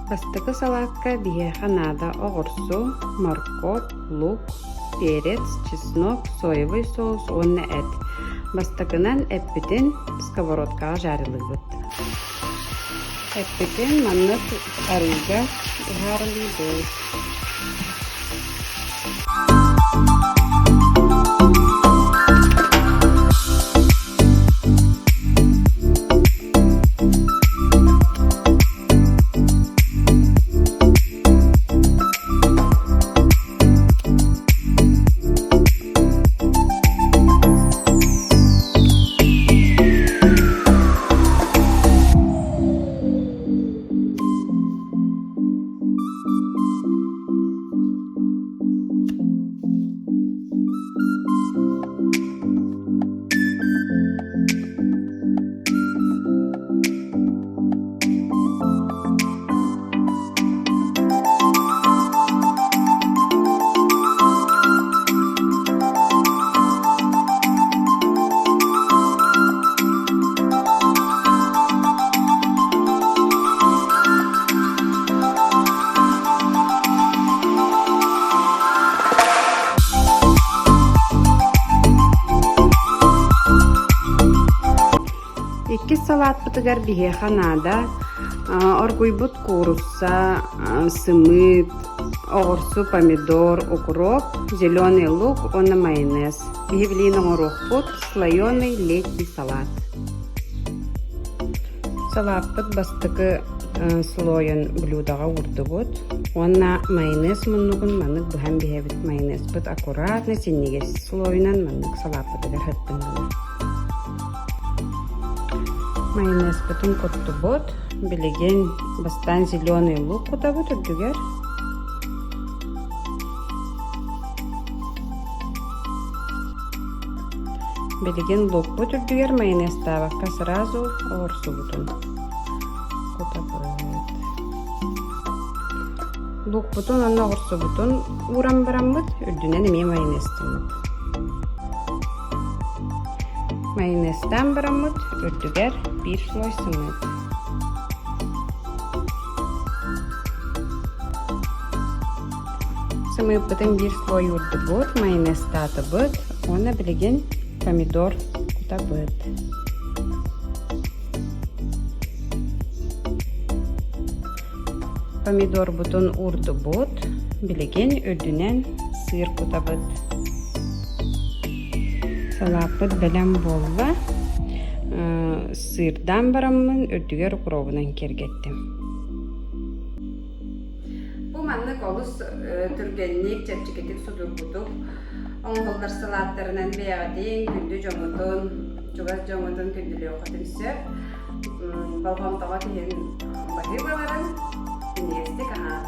Бастакы салаакка биһиэхэ наада оҕурсу, моркуоп, лук, перец, чеснок, соевый соус уонна эт. Бастакынан эппитин сковородкаҕа жарилыыбыт. Эппитин маннык арыыга ыһаарылыыбыт. Иккис салааппытыгар биһиэхэ наада оргуйбут куурусса, сымыыт, оҕурсу, помидор, укроп, зеленый лук уонна майонез. Биһи билигин оҥоруохпут слоеный летний салат. Салааппыт бастакы слойун блюдаҕа уурдубут уонна майонез муннугун маннык быһан биһэбит. Майонезпыт аккуратно синньигэс слойунан маннык салааппытыгар сыттын гына. Майонезпытын куттубут. Билигин бастаан зеленый лук кутабыт үрдүгэр. Билигин лукпут үрдүгэр майонезтаабакка сразу оҕурсубутун кутабыт. Лукпутун уонна оҕурсубутун ууран бараммыт үрдүнэн эмиэ майонезтыыбыт. Майонезтаан бараммыт үрдүгэр биир слой сымыыт. Сымыыппытын биир слой уурдубут, майонезтаатыбыт уонна билигин помидор кутабыт. Помидорбутун уурдубут, билигин үрдүнэн сыыр кутабыт. Салааппыт бэлэм буолла. Сыырдаан бараммын үрдүгэр укробунан киэргэттим. Бу маннык олус түргэнник, чэпчэкитик, судургутук оҥоһуллар салааттарынан бэйэҕитин, күндү дьоҥҥутун, чугас дьоҥҥутун күндүлүөххүтүн сөп. Болҕомтоҕо иһин баһыыбаларын минньигэстик аһаан.